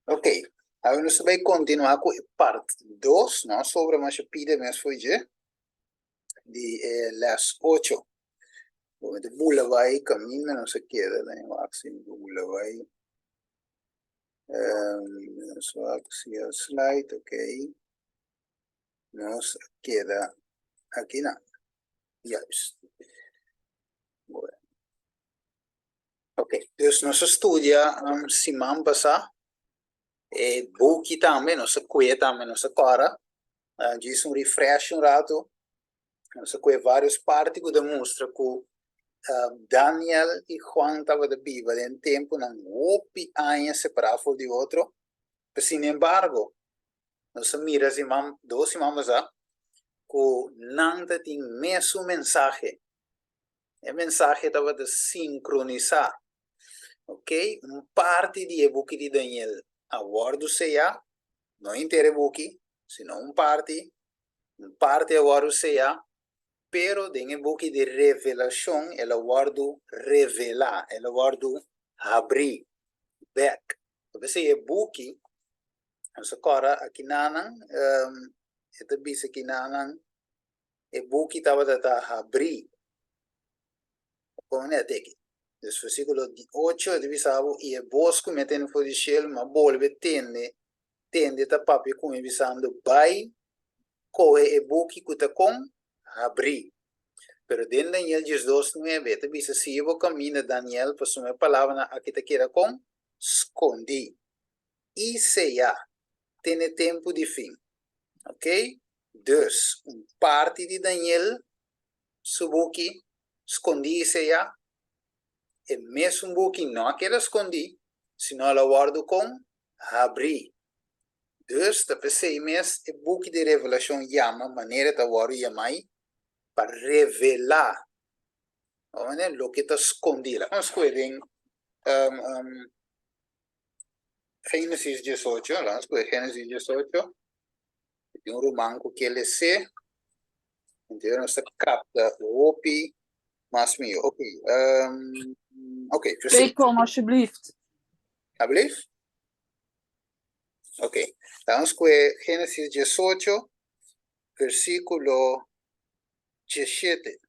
Ok, awe nos ta bai kontinuá ku e part dos, no sobra masha pida mes fo'i dje, di e lès ocho. Bo mester bula bai kaminda nos a keda den e wak si bo bula bai. Nos wak si a slide, ok. Nos a keda akinan. Juist. Bueno. Ok, dus nos a studia siman pasá e buki tambe, nos a kue tambe, nos a kòrda, djis un refresh un ratu, nos a kue vários parti ku ta mustra ku Daniel i Juan tabata biba den tempunan hopi aña separá for di otro, pero sinembargo nos a mira siman, dos siman pasá ku nan ta tin mesun mensahe. E mensahe tabata sinkronisá. Ok, un parti di e buki di Daniel a wòrdu seyá, no henter e buki, sino un parti, un parti a wòrdu seyá, pero den e buki di Revelashon el a wòrdu revelá, el a wòrdu habrí bèk. P'esei e buki, nos a kòrda akinanan, e ta bisa akinanan, E buki tabata ta habrí. Pone net aki. Dus versíkulo di ocho e ta bisa bo, I e bos ku mi a tende for di shelu mi a bolbe tende, tende ta papia ku mi bisando, Bai, kohe e buki ku ta kon habrí. Pero den Daniel diesdos nuebe e ta bisa, Sigui bo kaminda, Daniel, pasobra e palabranan aki ta keda kon skondí i seyá te n'e tempu di fin. Oké? Dus, un parti di Daniel su buki skondí i seyá. E mesun buki no a keda skondí, sino el a wòrdu kon habrí. Dus, ta p'esei mes e buki di Revelashon yama manera e ta wòrdu yamá ei, pa revelá loke ta skondí. Laga nos skohe den Génesis diesocho, laga nos skohe Génesis diesocho. Tin un ruman ku ke les'é, entonces nos ta kapta hopi mas mihó. Ok, ok, Kijk kom alsjeblieft. Alsjeblieft? Ok, laga nos kohe Génesis diesocho, versíkulo diesshete.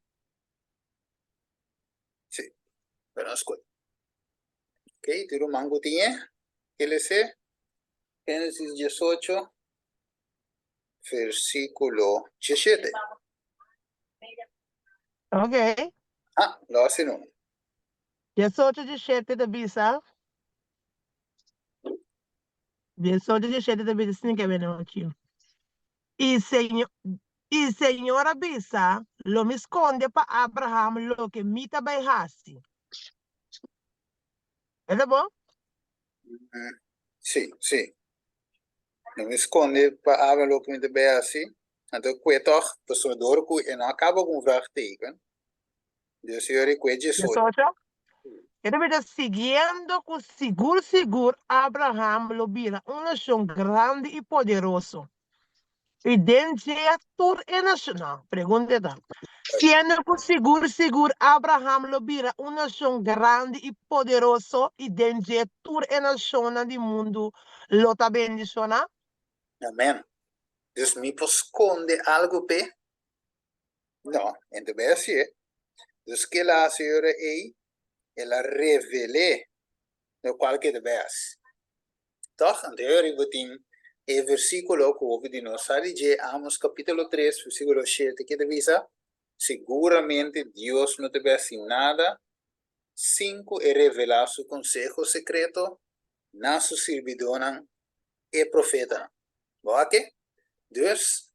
Sí, laga nos kohe. Ok, tin ruman ku tin e ke les'é? Génesis diesocho, versíkulo diesshete. Ok. Ah, lo hasi no. Diesocho diesshete ta bisa. Diesocho diesshete ta bisa sin ke bene aki. I Señor, i Señor a bisa, Lo mi skonde pa Abraham loke mi ta bai hasi. E ta bon? Sí, sí. Lo mi skonde pa Abraham loke mi ta bai hasi. Anto kue tòg, pasobra dor ku e no a kaba ku un vraagteken, Dios a yora i kue diesocho. Diesocho? E ta bira siguiendo ku sigur sigur Abraham lo bira un nashon grandi i poderoso. I den dje tur e nashonnan, pregunta e ta, siendo ku sigur sigur Abraham lo bira un nashon grandi i poderoso i den dje tur e nashonnan di mundu lo ta bendishoná? Amen. Dus mi por skonde algu p'e? No, e no ta bai hasié. Dus ke el a hasi e ora ei? El a revel'é lokual ke ta bai hasi. Tòg, anto e ora bo tin e versíkulo ku hopi di nos sa di dje, Amos kapítulo tres, versíkulo shete, ke ta bisa, Siguramente Dios no ta bai hasi nada sin ku e revelá su konseho sekreto na su sirbidónan, e profetanan. Bo a ke? Dus,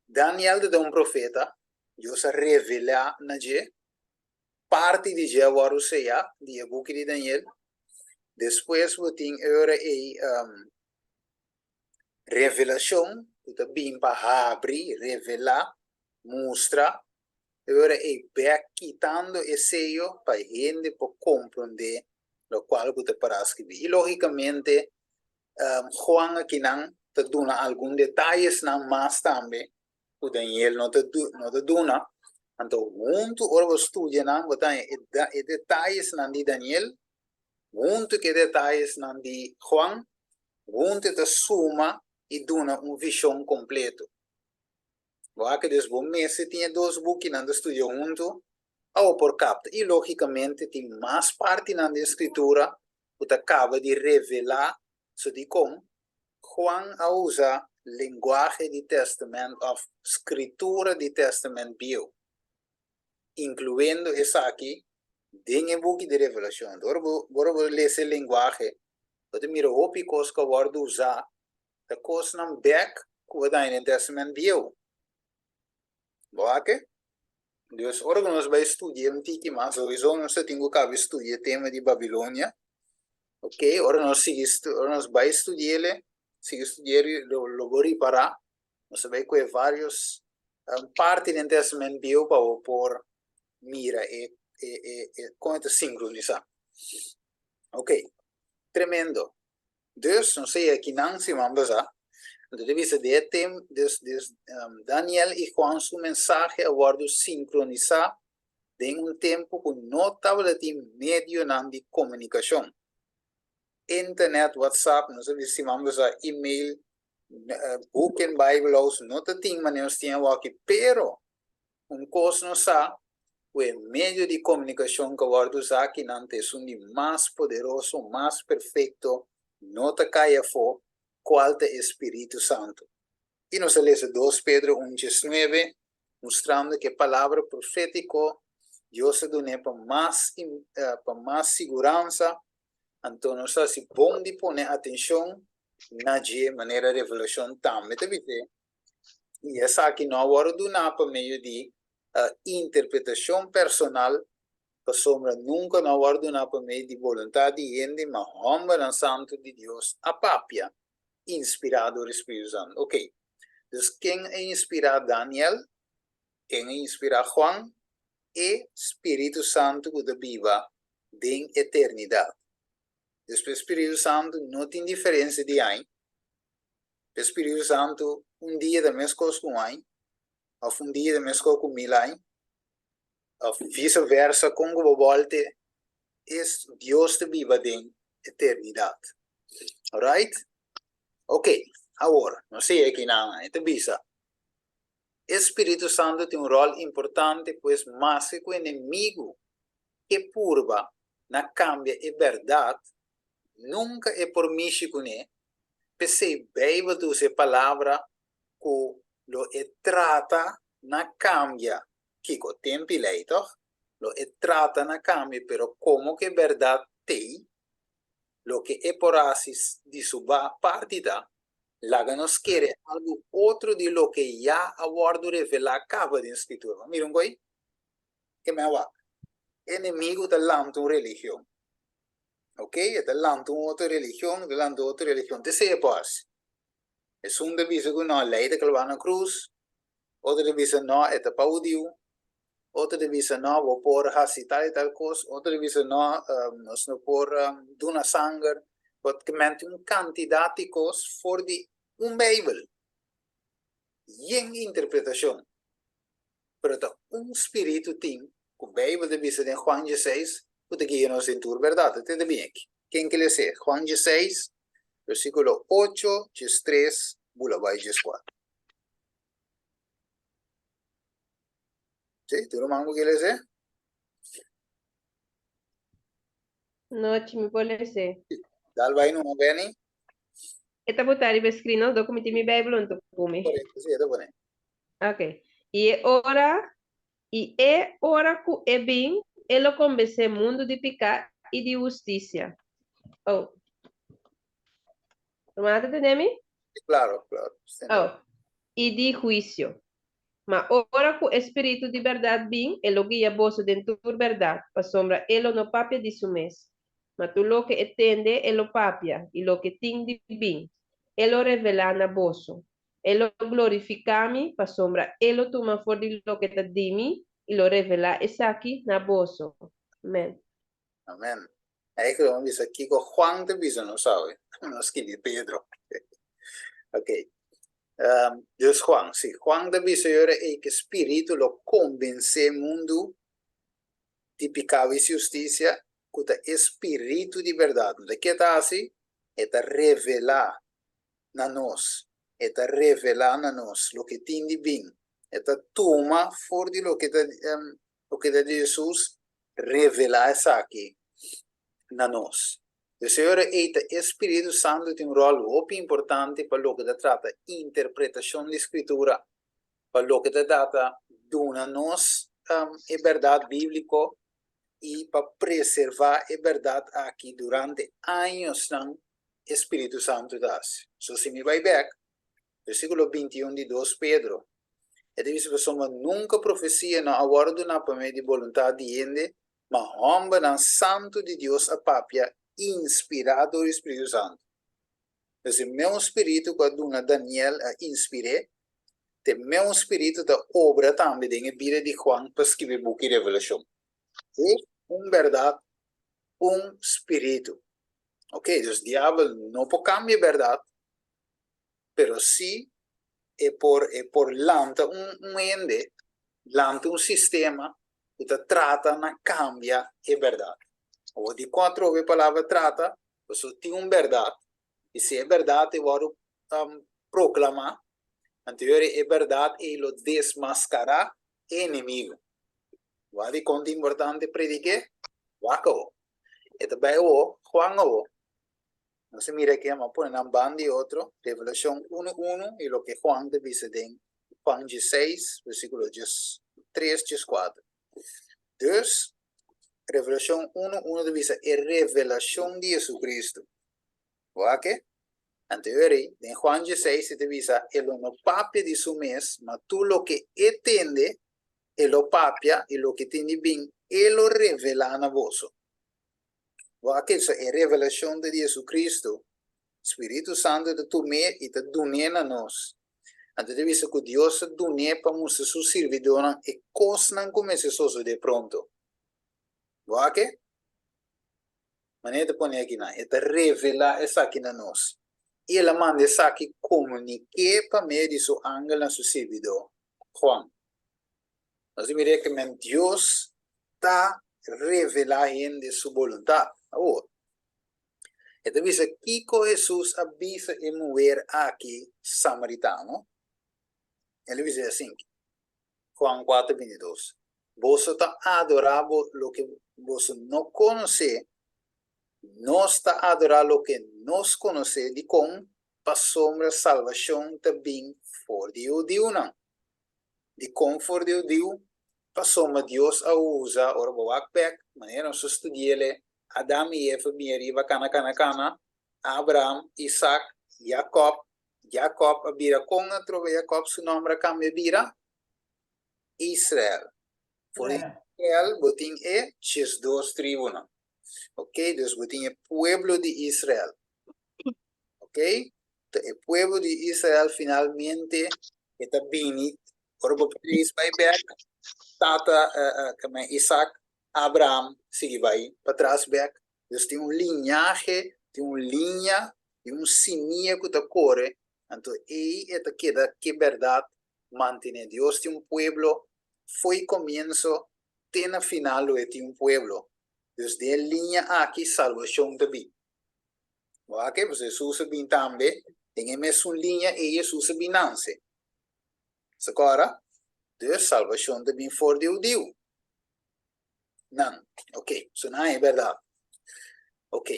Daniel ta un profeta, Dios a revelá na dje, Parti di dje a wòrdu seyá di e buki di Daniel. Despues bo tin e ora ei revelashon ku ta bin pa habri, revelá, mustra. E ora ei bèk kitando e seyo pa hende por komprondé lokual ku ta pará skibí. I lógikamente Juan akinan ta duna algun detayesnan mas tambe ku Daniel no ta no ta duna. Anto huntu ora bo studia nan bo ta haña e detayesnan di Daniel. Huntu ku e detayesnan di Juan, huntu e ta suma i duna un vishon kompleto. Bo a ke dus bo mester tin e dos bukinan ta studia huntu pa bo por kapta. I lógikamente tin mas partinan den Skritura ku ta kaba di revelá so dikon Juan a usa lenguahe di Tèstamènt òf Skritura di Tèstamènt Bieu, inkluendo esaki den e buki di Revelashon. Ora bo ora bo lesa e lenguahe, bo ta mira hopi kos ku a wòrdu usá ta kosnan bèk ku bo ta haña den Tèstamènt Bieu. Bo wak? Dus ora ku nos bai studia un tiki mas, souiso nos ta tin ku kaba studia e tema di Babilonia. Ok, ora nos sigui ora nos bai studi'el, sigui studi'el, lo lo bo ripará, nos ta bai kue vários parti den Tèstamènt Bieu pa bo por mira e e e kon e ta sinkronisá. Ok, tremendo. Dus, nos a yega kinan siman pasá. Anto ta bisa di e tem, dus, dus Daniel i Juan su mensahe a wòrdu sinkronisá den un tempu ku no tabata tin medionan di komunikashon. Internet, WhatsApp, nos a bisa siman pasá, email, boeken, Bijbelhuis, no ta tin manera nos tin awoki, pero Un kos nos sa, ku e medio di komunikashon ku a wòrdu usá akinan ta esun di mas poderoso, mas perfekto, no ta kai afó, kual ta e Spiritu Santu. I nos a lesa dos Pedro un diesnuebe, mustrando ku e palabra profétiko Dios a dun'é pa mas pa mas siguransa, anto nos ta hasi bon di pone atenshon na dje manera Revelashon tambe ta bis'é. I esaki no a wòrdu duná pa medio di interpretashon personal, pasobra nunka no a wòrdu duná pa medio di boluntat di hende, ma hòmbernan santu di Dios a papia, inspirá dor di spiritu santu. Oke, dus ken a inspirá Daniel? Ken a inspirá Juan? E spiritu santu ku ta biba den eternidat. Dus pa e spiritu santu no tin diferensia di aña. E Spiritu Santu un dia ta meskos ku un aña, òf un dia ta meskos ku mil aña, òf vise versa, kon ku bo bòlte, es Dios ta biba den eternidat. Alright? Ok, awor, nos sigue aki nan, e ta bisa, E Spiritu Santu tin un ròl importante, pues maske ku enemigu ke purba na kambia e bèrdat, nunka e por mishi kuné. P'esei Beibel ta usa e palabra ku lo e trata na kambia. Kiko? Tempu i lei, tòg? Lo e trata na kambia, pero komo ku e bèrdat t'ei, loke e por hasi di su parti ta laga nos kere algu otro di loke ya a wòrdu revelá kaba den Skritura. Mira un koi ke mi a wak. Enemigu ta lanta un religion. Ok, e ta lanta un otro religion, e ta lanta otro religion. Te sea por hasi. Esun ta bisa ku no, lei ta klabá na krus. Otro ta bisa no, e ta pa hudiu. Otro ta bisa no, bo por hasi tal i tal kos. Otro ta bisa no, nos no por duna sanger. Bo ta menti un kantidat di kos for di un Beibel. Yen interpretashon. Pero ta un spiritu tin ku Beibel ta bisa den Juan dieseis ku ta guia nos den tur bèrdat. E ta bin aki. Ken ke les'é? Juan dieseis, versíkulo ocho, diestres, bula bai dieskuater. Sí, tur ruman ku ke les'é? Nochi, mi por les'é. Dal bai numa, Benny. E ta botá riba e screen, no? Dor ku mi tin mi Beibel huntu ku mi. Korekto, sí, e ta pone. Ok. I e ora, i e ora ku e bin, e lo kombensé mundu di piká i di hustisia. Oh. Ruman ta tende mi? Klaro, klaro. Oh. I di huisio. Ma ora ku e Spiritu di bèrdat bin, e lo guia boso den tur bèrdat, pasobra e lo no papia di su mes, Ma tur loke e tende, e lo papia, i loke tin di bin, e lo revelá na boso. E lo glorifiká mi, pasobra e lo tuma for di loke ta di mi i lo revelá esaki na boso. Amen. Amen. Eigenlijk lo bisa kiko Juan ta bisa nos awe. No skibi Pedro. Ok. Dus Juan, si Juan ta bisa yora ei ke spiritu lo kombensé mundu di piká i hustisia. ku ta e spiritu di bèrdat. Anto ke e ta hasi? E ta revelá na nos. E ta revelá na nos loke tin di bin. E ta tuma for di loke ta loke ta di Hesus, revelá esaki na nos. P'esei ora ei ta e spiritu santu tin un ròl hopi importante pa loke ta trata interpretashon di Skritura, pa loke ta trata duna nos e bèrdat bíbliko i pa preservá e bèrdat aki durante añosnan e spiritu santu ta hasi. So si mi bai bèk, versíkulo 21 di 2 Pedro, e ta bisa pasobra nunka profesia no a wòrdu duná pa medio di boluntat di hende, ma hòmbernan santu di Dios a papia inspirá dor di spiritu santu. Pues e meun spiritu ku a duna Daniel a inspir'é, ta e meun spiritu ta obra tambe den e bida di Juan pa skibi e buki Revelashon. E un bèrdat, un spiritu. Ok, dus diabel no por kambia e bèrdat, pero sí e por e por lanta un un hende, lanta un sistema ku ta trata na kambia e bèrdat. Awor dikon atrobe e palabra trata? Pasobra tin un bèrdat, i si e bèrdat ei wòrdu proklamá, anto e bèrdat ei lo desmaskará e enemigu. Wak dikon ta importante predik'é? Wak awor. E ta bai awor, Juan awor. Nos a mira aki, a pone nan banda di otro, Revelashon unu unu i loke Juan ta bisa den Juan dieseis, versíkulo 13, 14. Dus, Revelashon unu unu ta bisa e revelashon di Jesucristo. Wak e? Anto e ora ei, den Juan 16 e ta bisa, E lo no papia di su mes, ma tur loke e tende, e lo papia, i loke tin di bin, e lo revelá na boso. Wak e? So e revelashon ta di Jesucristo. Spiritu Santu ta tum'é i ta dun'é na nos. Anto ta bisa ku Dios a dun'é pa mustra su sirbidónan e kosnan ku mester sosodé pronto. Wak e? Manera ta pone akinan, e ta revelá esaki na nos. I el a manda esaki komunik'é pa medio di su angel na su sirbidó, Juan. Nos a mira ke men Dios ta revelá hende su boluntat. Awor, e ta bisa kiko Hesus a bisa e muher aki samaritano. El a bisa asinki, Juan 4, 22, Boso ta adorá bo loke boso no konosé, nos ta adorá loke nos konosé, dikon? Pasobra salbashon ta bin for di hudiunan. Dikon for di hudiu? Pasobra Dios a usa, ora bo wak bèk, manera nos a studi'el, Adam i Eva bini ariba kana kana kana, Abraham, Isak, Jakòb, Jakòb a bira kon atrobe Jakòb su nòmber a kambia bira? Israel. For di Israel bo tin e 12 tribunan. Ok, dus bo tin e pueblo di Israel. Ok, ta e pueblo di Israel finalmente e ta bini, ora bo trace bai bek, tata uh, uh, Isaac, Abraham, sigui bai patras bek. Dus tin un liñahe, tin un liña, tin un simia ku ta kore, anto ei e ta keda ke bèrdat mantené. Dios tin un pueblo fo'i komienso te na final lo e tin un pueblo. Dus den e liña aki salbashon ta bin. Wak, pasobra Hesus a bin tambe den e mesun liña ei Hesus a bin nanse. Sa kòrda? Dus salbashon ta bin for di hudiu. Nan. Ok, so nan e bèrdat. Ok.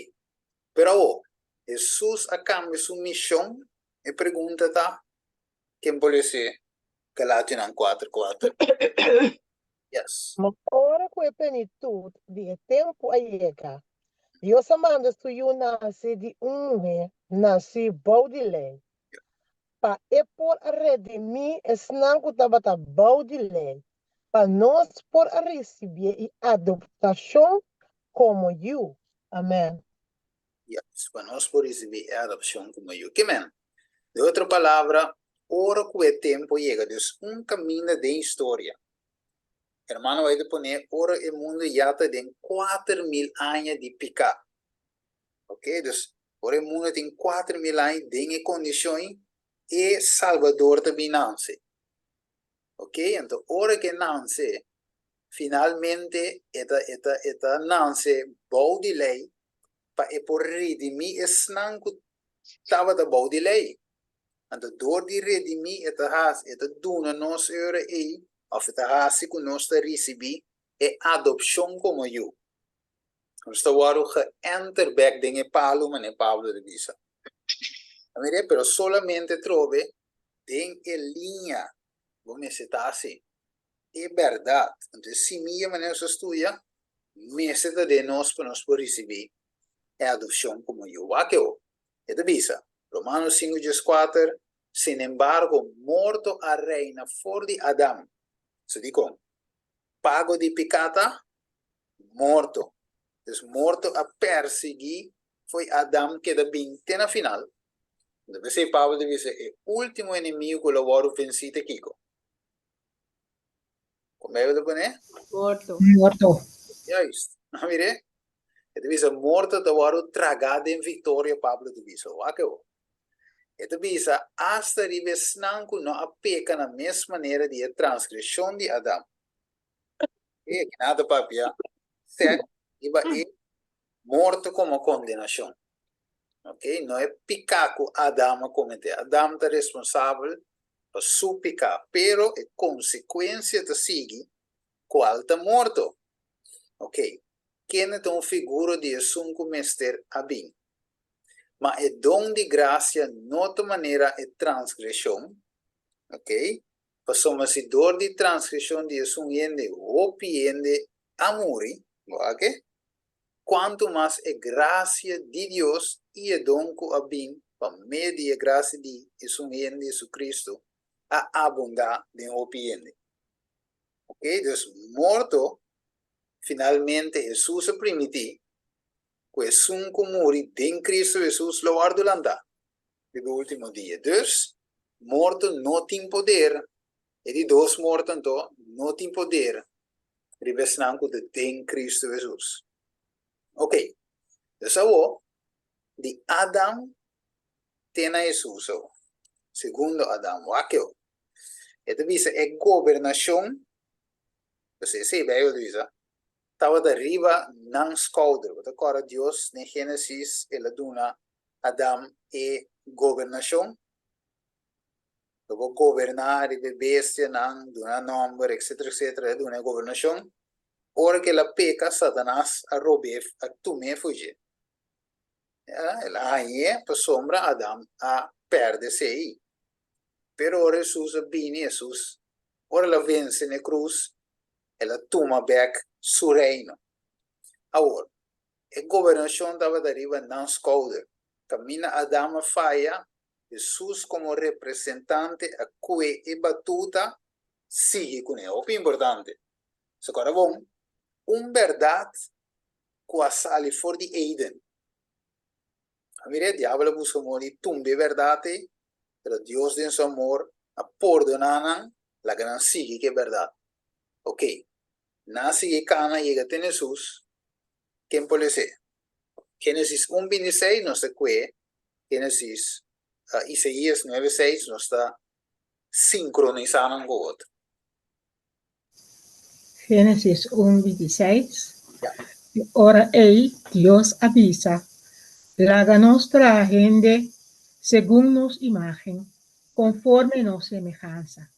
Pero awor, Hesus a kambia su mishon? E pregunta ta, Ken por lese Galationan 4, 4? Yes. Ma ora ku e plenitut di e tempu a yega, Dios a manda su Yu nase di un muhé nasí bou di lei, pa e por a redimí esnan ku tabata bou di lei, pa nos por a risibié e adoptashon komo yu. Amèn. Yes, pa nos por risibí e adopshon komo yu. Ke men? Den otro palabra, ora ku e tempu yega, dus un kaminda den historia, hermano White ta pone ora e mundu ya ta den 4000 aña di piká. Ok, dus ora e mundu tin 4000 aña den e kondishon ei, e Salbador ta bin nanse. Ok, anto ora ku e nanse, Finalmente e ta e ta e ta nanse bou di lei pa e por redimí esnan ku tabata bou di lei. Anto dor di redimí e ta hasi e ta duna nos e ora ei òf e ta hasi ku nos ta risibí e adopshon komo yu. Nos ta wòrdu geënter bèk den e palu manera Pablo ta bisa. A mira, pero solamente trobe den e liña bo mester ta hasi e bèrdat. Anto e simia manera nos a studia mester ta den nos pa nos por risibí e adopshon komo yu. Wak e ho. E ta bisa, Romanos 5:14, Sinembargo, morto a reina for di Adam. So dikon? Pago di piká ta morto. Dus morto a persiguí fo'i Adam keda bin te na final. Anto p'esei Pablo ta bisa e último enemigu ku lo wòrdu vensí ta kiko? Kon Beibel ta pone? Morto. Morto. Juist. A mir'é? E ta bisa morto ta wòrdu tragá den viktoria, Pablo ta bisa. Wak e bo. E ta bisa asta riba esnan ku no a peka na mes manera di e transgreshon di Adam. E kina ta papia sèt riba e morto komo kondenashon. Ok, no e piká ku Adam a kometé. Adam ta responsabel pa su piká, pero e konsekuensia ta sigui, kual ta morto. Ok, kende ta un figura di esun ku mester a bin? Ma e don di grasia no ta manera e transgreshon, ok, Pasobra si dor di transgreshon di esun hende hopi hende a muri, wak, kuantu mas e grasia di Dios i e don ku a bin pa medio di e grasia di esun hende, Jesucristo, a abundá den hopi hende. Ok, dus morto, finalmente Hesus a primintí ku esun ku muri den Cristo Hesus lo wòrdu lantá. Riba e ultimo dia. Dus, morto no tin poder, e di dos morto anto no tin poder riba esnan ku ta den Kristu Hesus. Ok, dus awo, di Adam te na Hesus awo, segundo Adam, wak awo. E ta bisa e gobernashon, pues esei Beibel ta bisa, tabata riba nan skouder. Bo ta kòrda Dios den Génesis el a duna Adam e gobernashon. Lo bo goberná riba e bestianan, duna nòmber, etsetera, etsetera, el a duna e gobernashon. Ora ku el a peka, Satanas a rob'é, a tum'é for dje. Ya, el a hañ'é pasobra Adam a pèrdè esei. Pero ora Hesus a bini, Hesus, ora el a vense na e krus, el a tuma bèk su reino. Awor, e gobernashon tabata riba nan skouder. Kaminda Adam a faya, Hesus komo representante a kue e batuta sigui kuné. Hopi importante. So kòrda bon, un bèrdat ku a sali for di Eden. A mira, e diabel a buska moda di tumba e bèrdat ei, pero Dios den su amor a pordoná nan, laga nan sigui ku e bèrdat. Oke, nan a sigui kana yega te na Hesus, ken por les'é? Génesis un bintiseis nos ta kue Génesis, Isaías nuebe seis nos ta sinkronisá nan ku otro. Génesis un bintiseis, E ora ei Dios a bisa, Laga nos traha hende segun nos imágen, konforme nos semehansa,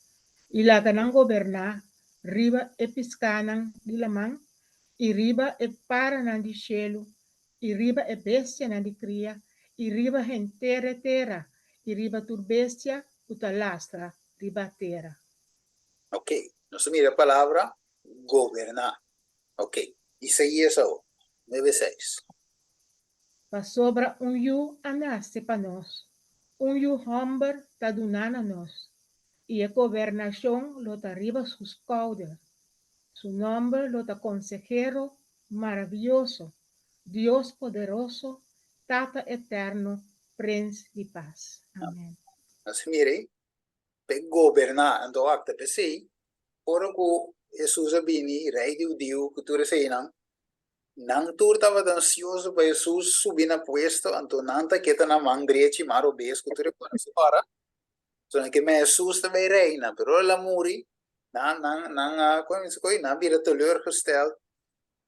i laga nan goberná riba e piskánan di laman, i riba e paranan di shelu, i riba e bestianan di kria, i riba henter e tera, i riba tur bestia ku ta lastra riba tera. Ok, nos a mira e palabra goberná. Ok, Isaías awo, nuebe seis. Pasobra un yu a nase pa nos, un yu hòmber ta duná na nos, i e gobernashon lo ta riba su skouder. Su nòmber lo ta Konsehero Maravioso, Dios Poderoso, Tata Eterno, Prens di Pas. Amèn. Nos a mira ei, p'e goberná. Anto wak ta p'esei, ora ku Hesus a bini, rei di hudiu ku tur eseinan, nan tur tabata ansioso pa Hesus subi na puesto, anto nan ta keda na man drechi, man robes ku tur e kos. Ora, so nan ke men Hesus ta bai reina, pero ora el a muri, Nan nan nan a kon mi bisa koe nan a bira teleurgesteld,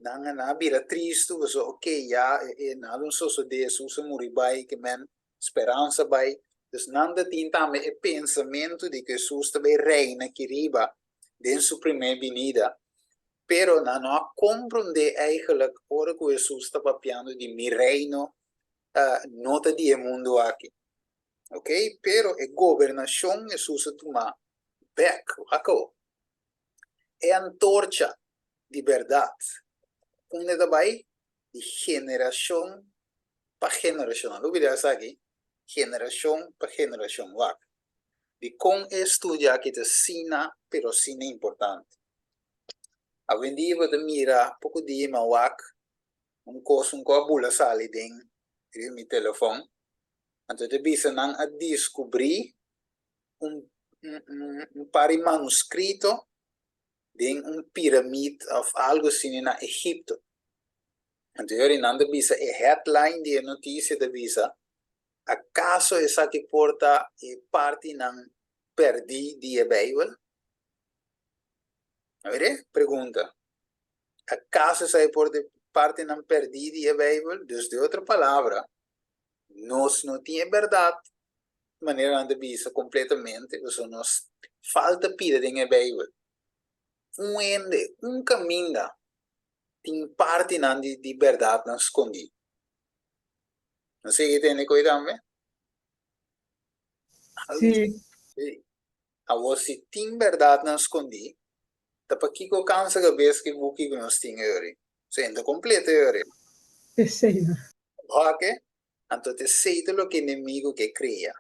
nan nan a bira tristu pasobra ok ya e e nada un sosode Hesus a muri bai ke men speransa bai. Dus nan ta tin tambe e pensamentu di ku Hesus ta bai reina aki riba den su prome binida. Pero nan no a komprondé eigenlijk ora ku Hesus ta papiando di mi reino no ta di e mundu aki. Ok, pero e gobernashon Hesus a tuma bek, wak awo. E antorcha di bèrdat unda ta bai? Di generashon pa generashon. A lubida esaki, generashon pa generashon. Wak dikon e estudio aki ta asina pero asina importante. Awendia bo ta mira poko dia mi a wak un kos un ku a bula sali den riba mi telefòn. Anto ta bisa nan a diskubrí un un par di manuskrito den un piramid òf algu asina na Egipto. Anto yori nan ta bisa e headline di e notisia ta bisa, Akaso esaki por ta e partinan pèrdí di e Beibel? A mira e pregunta. Akaso esaki por ta e partinan pèrdí di e Beibel? Dus di otro palabra, Nos no tin e bèrdat, manera nan ta bisa, kompletamente, pasobra nos falta pida den e Beibel. Un hende, un kaminda tin partinan di di bèrdatnan skondí. Nos sigui tende koe tambe? Sí. Sí. Awor si tin bèrdatnan skondí, ta pakiko kansa kabes ku e buki ku nos tin eyori? So, e no ta kompleto eyori. Esei no. Oke, anto ta esei ta loke enemigo ke krea,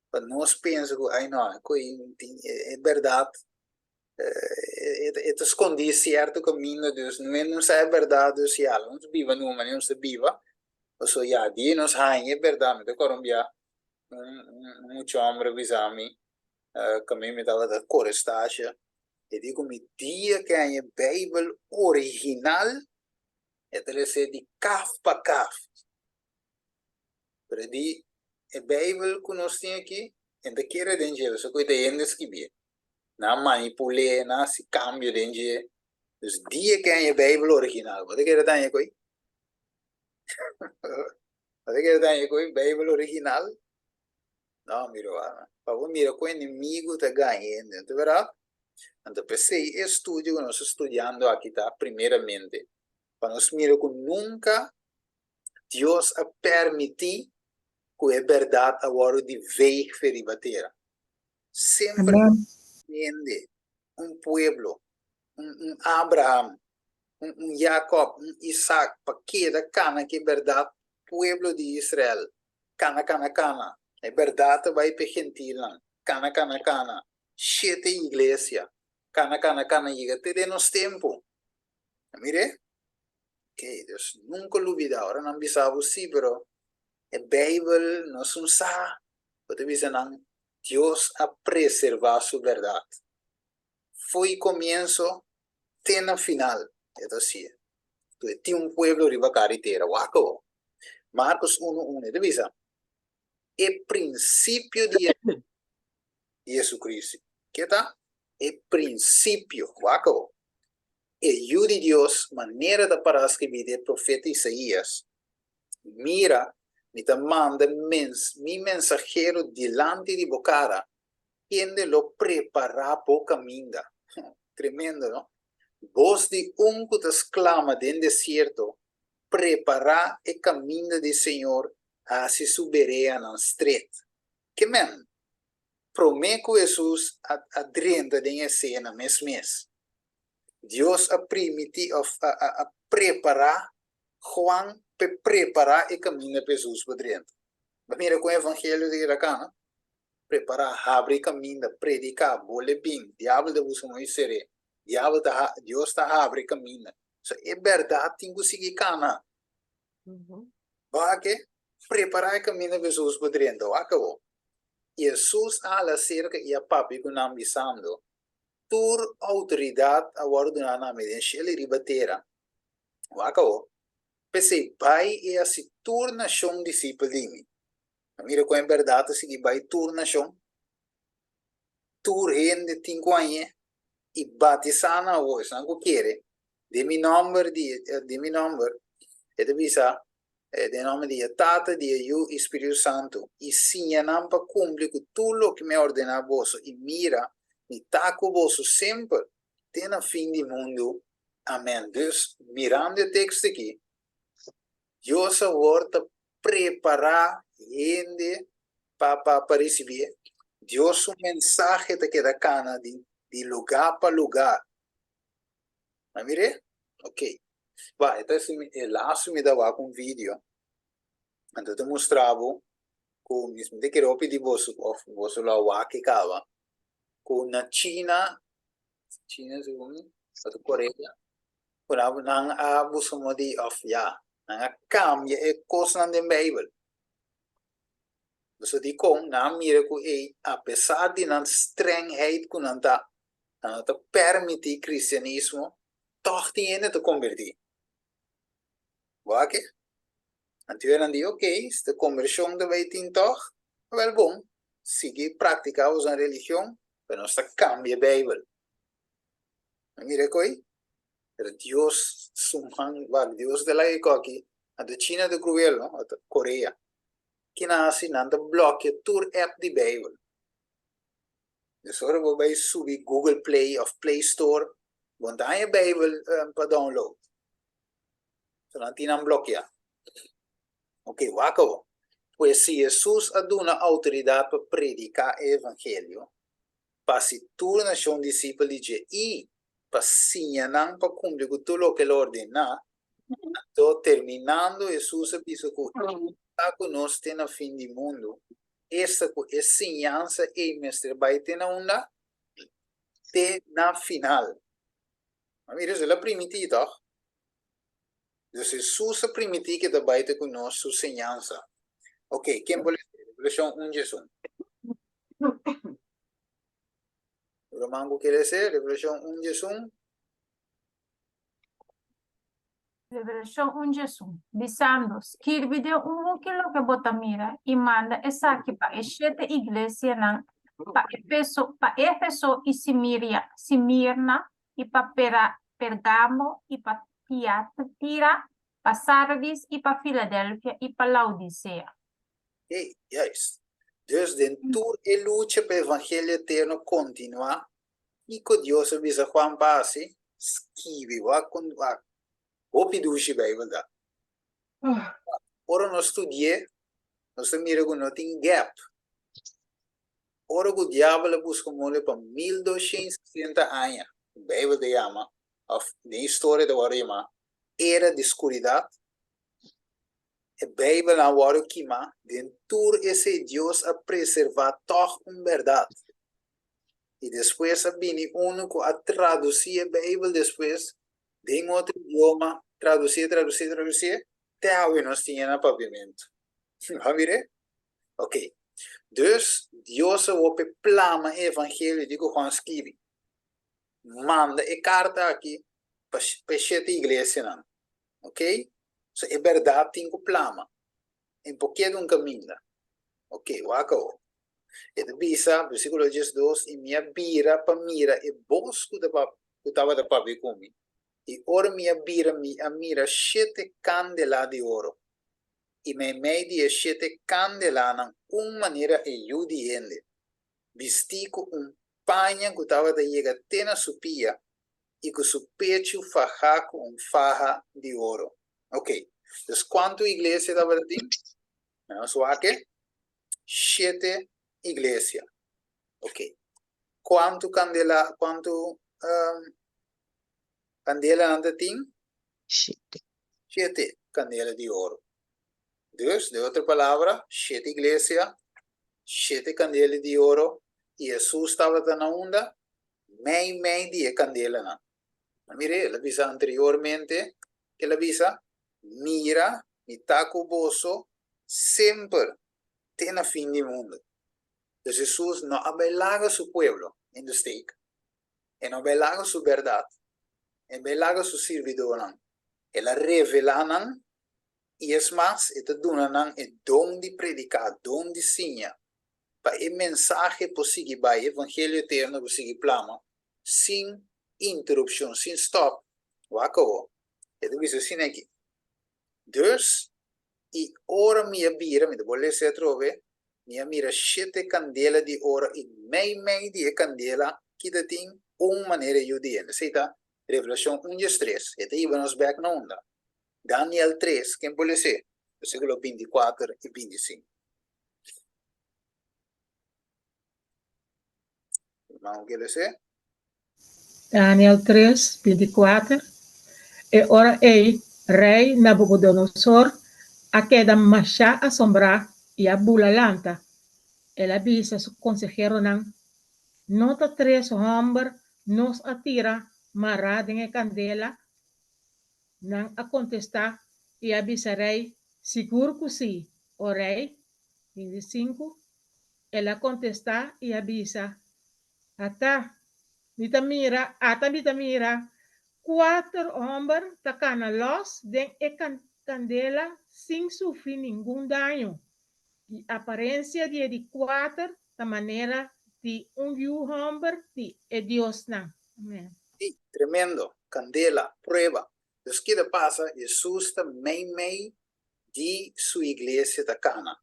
pa nos pensa ku ai no, ku tin e bèrdat e ta skondí sierto kaminda, dus no no sa e bèrdat, dus ya laga nos biba na un manera nos ta biba, pasobra ya di nos haña e bèrdat, mi ta kòrda un bia un mucha hòmber a bisa mi kaminda mi tabata kore stasha, e di ku mi dia ke haña e beibel original E ta lese di kaf pa kaf. Pero di e Bijbel ku nos tin aki, e ta kere den dje, pasobra ku e ta hende skibié. Nan a manipul'é, nan a hasi kambio den dje. Dus dia ke haña e Bijbel original, bo ta kere ta haña ku ei? Bo ta kere ta haña ku ei Bijbel original? No, mi rumannan. Pa bo mira ku enemigu ta gaña hende, no ta bèrdat? Anto p'esei e estudio ku nos ta studiando aki ta primeramente pa nos mira ku nunka Dios a permití ku e bèrdat a wòrdu di veeg fe riba tera. Semper Amen. hende, un pueblo, un un Abraham, un un Jacob, un Isaac pa keda kana ku e bèrdat pueblo di Israel kana kana kana e bèrdat ta bai pa e gentilnan kana kana kana shete iglesia kana kana kana yega te den nos tempu a mira ok dus nunka lubida ora nan bisa bo si pero e beibel nos un sa bo ta bisa nan Dios a preserva su bèrdat fo'i komienso te na final e ta hacié. Ku e tin un pueblo riba kara di tera. Wak awor. Marcos unu unu e ta bisa, E prinsipio di Jesucristo. Ke ta? E prinsipio. Wak awor. E Yu di Dios, manera ta pará skibí den e profeta Isaías, Mira, mi ta manda mi mensahero dilanti di bo kara, kende lo prepará bo kaminda. Tremendo, no? Bos di un ku ta sklama den desierto, Prepará e kaminda di Señor, hasi su bereanan stret. Ke men? Promé ku Hesus a a drenta den esena mes mes, Dios a primití òf a a a prepará Juan p'e prepará e kaminda pa Hesus por drenta. Bo mira kon evangelio ta keda kana? Prepará, habri kaminda, prediká, bole bin, diabel ta buska mooi ser'é, diabel ta ha, Dios ta habri kaminda. So e bèrdat tin ku sigui kana. Wak e, prepará e kaminda pa Hesus por drenta. Wak awor. I Hesus a hala serka i a papia ku nan bisando, Tur outoridat a wòrdu duná na mi den shelu i riba tera. Wak awor. P'esei bai i hasi tur nashon disipel di mi. A mira kon e bèrdat ta sigui bai tur nashon. Tur hende tin ku hañ'é. I batisá nan awor, esnan ku kere, den mi nòmber di den mi nòmber, e ta bisa, den nòmber di e Tata, di e Yu i Spiritu Santu, i siña nan pa kumpli ku tur loke mi a ordená boso, i mira, mi ta ku boso semper, te na fin di mundu. Amèn. Dus, mirando e teksto aki, Dios awor ta prepará hende pa pa pa risibié. Dios su mensahe ta keda kana di di lugá pa lugá. A mir'é? Ok. Ba, e ta e lastu mi ta wak un video, anto ta mustra bo ku mi ta kere hopi di boso òf boso lo a wak e kaba, ku na China, China segun mi, òf Korea, ku nan a buska modo di òf ya, nan a kambia e kosnan den Beibel. Pasobra dikon? Nan a mira ku ei, apesar di nan strengheid ku nan ta, nan no ta permití kristianismo, tòg tin hende ta kombertí. Bo a ke? Anto nan di, Okey, si ta kombershon ta bai tin tòg, awèl bon, sigui praktiká boso religion, pero nos ta kambia Beibel. A mira koe? Pero Dios su man, wak, Dios ta laga e koki, anto China ta kruel, no? Ota Korea. Ki nan hasi? Nan ta blòkia tur app di Beibel. Dus ora bo bai subi Google Play òf Play Store, bo no ta haña Beibel pa download. So nan tin nan blòkia. Ok, wak awor. Pues si Hesus a duna outoridat pa prediká e evangelio, pa hasi tur nashon disipel di dje i pa siña nan pa kumpli ku tur loke el a ordená. Anto, terminando, Hesus a bisa ku E ta ku nos te na fin di mundu, esta ku e siñansa ei mester bai te na unda? Te na final. A mira, el a primití, tòg? Dus Hesus a primití ku e ta bai te ku nos su siñansa. Oke, ken por lesa Revelashon un djes un? Ruman ku ke lesa Revelashon un djes un? Revelashon un djes un, bisando, Skirbi den un buki loke bo ta mira i manda esaki pa e shete iglesianan, pa Efeso, pa Efeso i Simiria, Simirna, i pa Pergamo, i pa Tiatira, pa Sardis, i pa Filadelfia, i pa Laodisea. Ey, juist. Dus den tur e lucha pa evangelio eterno kontinuá, kiko Dios a bisa Juan pa hasi? Skibi. Wak kon wak. Hopi dushi Bijbel ta. Ora nos studi'é, nos ta mira ku no tin gap. Ora ku diabel a buska mole pa 1260 aña, ku Bijbel ta yama, òf den historia ta wòrdu yamá, era di skuridat, e Bijbelnan a wòrdu kimá, den tur esei Dios a preservá tòg un bèrdat. I despues a bini unu ku a tradusí e Bijbel despues den otro idioma, tradusié, tradusié, tradusié, te awe nos tin e na papiamentu. Bo a mir'é? Ok. Dus, Dios a hopi plama e evangelio di ku Juan skibi. Manda e karta aki pa pa e shete iglesianan. Ok? So e bèrdat tin ku plama. E por keda un kaminda. Ok, wak awor. E ta bisa, versíkulo diesdos, I mi a bira pa mira e bos ku ta ku tabata papia ku mi, i ora mi a bira mi a mira shete kandela di oro, i meimei di e shete kandelanan un manera e Yu di hende, bistí ku un paña ku tabata yega te na su pia i ku su pechu fahá ku un faha di oro. Ok, dus kuantu iglesia tabata tin? Nos wak e shete iglesia. Ok, kuantu kandela, kuantu kandela nan ta tin? Shete. Shete kandela di oro. Dus, den otro palabra, shete iglesia, shete kandela di oro, i Hesus tabata na unda? Mei mei di e kandelanan. Mira, el a bisa anteriormente, el a bisa, Mira, mi ta ku boso semper te na fin di mundu. Dus Hesus no a bai laga su pueblo in de steek. E no bai laga su bèrdat. E bai laga su sirbidónan. El a revelá nan i es mas, e ta duna nan e don di prediká, don di siña, pa e mensahe por sigui bai, e evangelio eterno por sigui plama sin. interupshon, sin stòp. Wak awo. E ta bisa asina aki. Dus, i ora mi a bira, mi ta por lesa atrobe, mi a mira shete kandela di oro i meimei di e kandela kita tin un manera yu di hende. Esei ta Revelashon un diestres. E ta hiba nos bèk na unda? Daniel tres, ken por les'é? Versíkulo binti kuater i binti sinku. Ruman ke les'é? Daniel tres, 24, E ora ei rei Nabukodonosor a keda mashá asombrá i a bula lanta. El a bisa su konseheronan, No ta tres hòmber nos a tira mará den e kandela? Nan a kontestá i a bisa rei, Sigur ku sí, o rei. 25, El a kontestá i a bisa, Ata, mi ta mira, ata mi ta mira kuater hòmber ta kana lòs den e kandela sin sufri ningun daño, i aparensia di e di kuater ta manera di un yu hòmber di e diosnan. Amen. Sí, tremendo! Kandela, prueba. Dus ki ta pasa? Hesus ta meimei di su iglesia ta kana.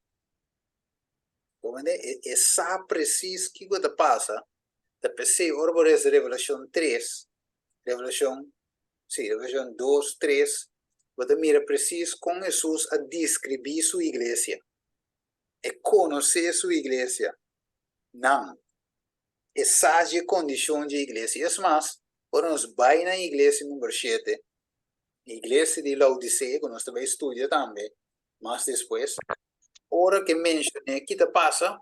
Bo mende? E, e sa precies kiko ta pasa. Ta p'esei ora bo reza Revelacion tres, Revelacion, sí, Revelacion dos, tres, bo ta mira precies kon Hesus a describí su iglesia. E konosé su iglesia, nan. E sa dje kondishon dje iglesia. Es mas, ora nos bai na iglesia number shete, iglesia di Laodicea, ku nos ta bai studia tambe mas despues, Ora ke menshoné ki ta pasa,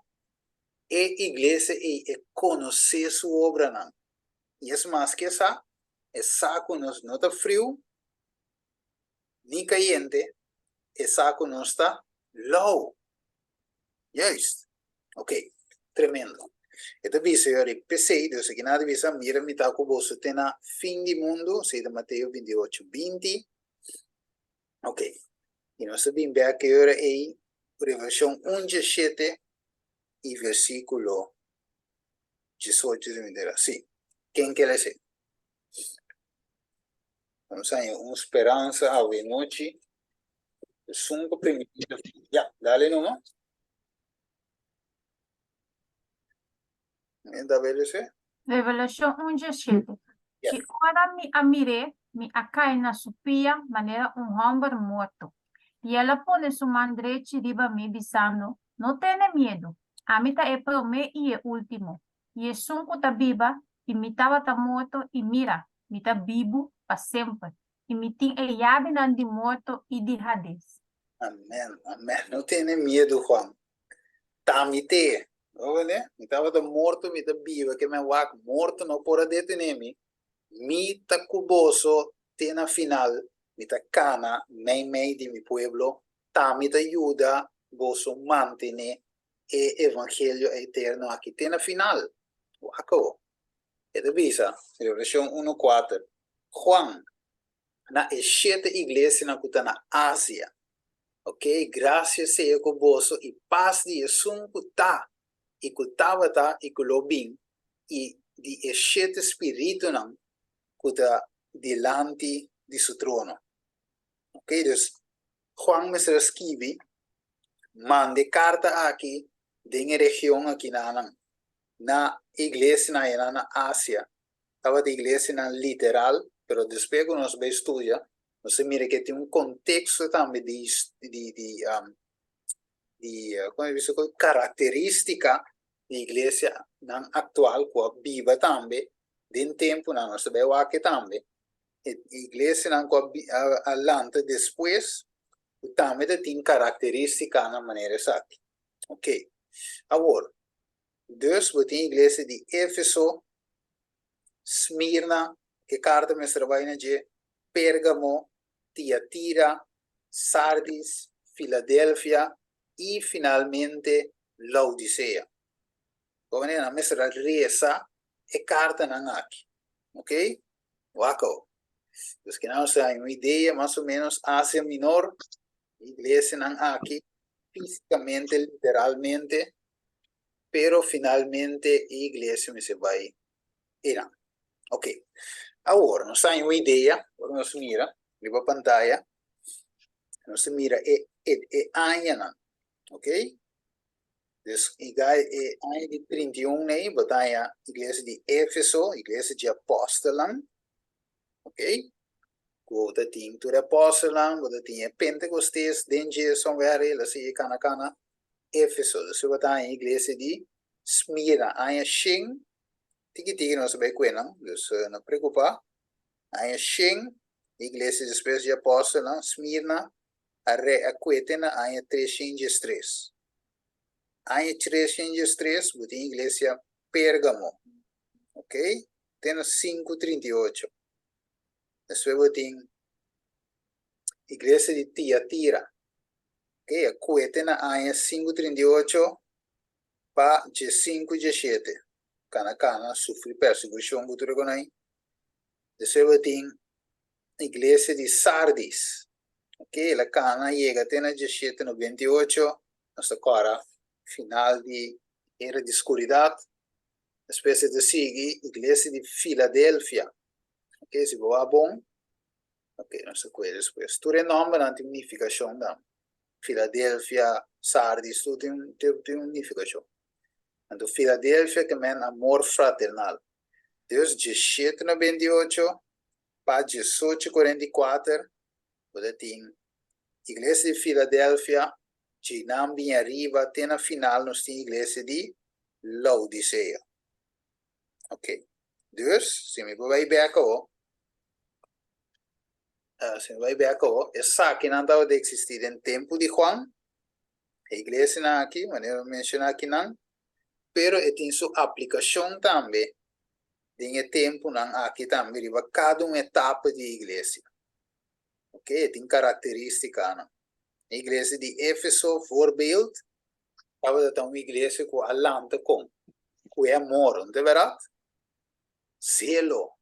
e iglesia ei e konosé su obranan. I es mas ke sa, e sa ku nos no ta friu ni kayente, e sa ku nos ta lou. Juist. Ok, tremendo. E ta bisa yori, P'esei, Dios aki nan a bisa, Mira, mi ta ku boso te na fin di mundu, esei ta Mateo 28, 20. Ok, i nos ta bin bek e ora ei, Revelashon un diesshete i versíkulo diesocho si mi ta era. Sí, ken ke lesa ei? Nos haña un speransa awe nochi. Esun ku primintí. Ya, dale numa. Revelashon un diesshete I ora mi a mir'é, mi a kai na su pia manera un hòmber morto. I el a pone su man drechi riba mi, bisando, No tene miedu, ami ta e promé i e último, i esun ku ta biba, i mi tabata morto, i mira, mi ta bibu pa semper, i mi tin e yabinan di morto i di Hades. Amèn, amèn. No tene miedu, Juan. Ta mi te. Bo wende? Mi tabata morto, mi ta biba, ke men wak, morto no por a detene mi. Mi ta ku boso te na final, mi ta kana meimei di mi pueblo, ta mi ta yuda boso mantene e evangelio eterno aki te na final. Wak awo. E ta bisa, Revelashon uno kuater, Juan, na e shete iglesianan ku ta na Asia. Ok, grasia sea ku boso i pas di esun ku ta, i ku tabata i ku lo bin, i di e shete spiritunan ku ta dilanti di su trono. Ok, dus Juan mester a skibi, manda e karta aki den e region akinanan, na iglesianan ayanan na Asia. Tabata iglesianan literal, pero despues ku nos bai studia, nos a mira ke tin un konteksto tambe di di di di komo e bisa karakteristika di iglesianan aktual ku a biba tambe den tempunan, nos ta bai wak tambe e iglesianan ku a a lanta despues ku tambe ta tin karakteristikanan manera esaki. Oke, awor Dus bo tin iglesia di Efeso, Smirna, e karta mester a bai na dje, Pergamo, Tiatira, Sardis, Filadelfia i finalmente Laodisea. Bo manera nan mester a resa e kartanan aki. Ok? Wak awo. Dus kinan nos ta haña un idea mas o menos Asia Minor, iglesianan aki físikamente, literalmente, pero finalmente e iglesia mester bai einan. Ok. Awor, nos ta un idea, ora nos mira riba pantaya, nos ta mira e, e, e añanan, ok? Dus e e aña di 31 nei, bo ta haña iglesia di Éfeso, iglesia di apòstelnan, ok? Ku ta tin tur e apòstelnan, bo ta tin e Pentekostes den dje somewhere, el a sigui kana kana Éfeso. Dus bo ta haña iglesia di Smirna, aña shen, tiki tiki nos ta bai kue nan, dus no preokupá. Aña shen, iglesia despues di apòstelnan, Smirna, a re a kue te na aña 313. Aña 313 bo tin iglesia Pérgamo, ok, te na 538. Despues bo tin iglesia di Tiatira, ok, a kue te na aña 538 pa 15 17. Kana kana sufri persekushon ku tur e konai. Despues bo tin iglesia di Sardis, ok, el a kana yega te na 1798, nos ta kòrda final di era di skuridat. Despues e ta sigui iglesia di Filadelfia, ok, si bo wak bon, ok, nos ta kue despues. Tur e nòmbernan tin un nifikashon nan. Filadelfia, Sardis, tur tin tin un nifikashon. Anto Filadelfia ke men amor fraternal. Dus 1798 pa 1844 bo ta tin iglesia di Filadelfia, djinan bin ariba te na final nos tin iglesia di Laodicea. Ok, dus si mi por bai bek awo, si mi bai bek awo, esakinan tabata existi den tempu di Juan, e iglesianan aki, manera mi menciona akinan, pero e tin su aplicacion tambe den e tempunan aki tambe riba kada un etapa di iglesia. Ok, e tin karakteristikanan. E iglesia di Efeso, voorbeeld, tabata ta un iglesia ku a lanta kon? Ku e amor, no ta bèrdat? Zelo,